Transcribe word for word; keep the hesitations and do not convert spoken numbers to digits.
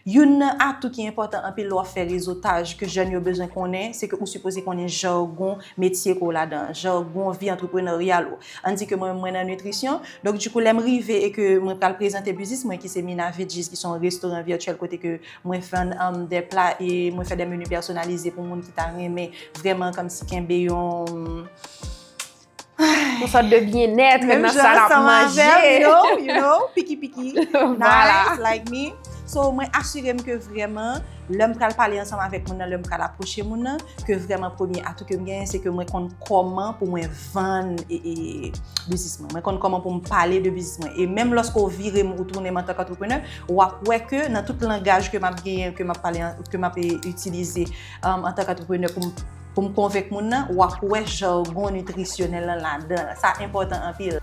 Youn nan atou ki enpòtan anpil lè w ap fè rezotaj ke jèn yo bezwen konnen, se ke ou sipoze konnen jagon metye ke w ladan, jagon vi antrepreneryal ou. Ann di ke mwen, mwen nan nitrisyon, donk dikou lè m rive e ke mwen pral prezante biznis mwen ki se Mina Veggies, ki se yon restoran vityèl kote ke mwen vann um, de pla e mwen fè de meni pèsonalize pou moun ki ta renmen vrèman kòmsi kenbe yon Yon sòt de byennèt nan sa n ap manje. You know, you know, piki piki. Voilà. Nice, like me. So, mwen asire m ke vrèman, lè m pral pale ansanm avèk moun nan, lè m pral apwoche moun nan, ke vrèman premye atou ke m genyen, se ke mwen konn kòman pou mwen vann e, e biznis mwen. Mwen konn kòman pou m pale de biznis mwen. E menm lòske w vire m ou tounen m antanke antreprenè, w ap wè ke nan tout langaj ke m ap genyen, ke m ap pale, ke m ap e, itilize um, antanke antreprenè pou m pou m konvenk moun nan, w ap wè jagon nitrisyonèl lan ladan. Sa enpòtan anpil.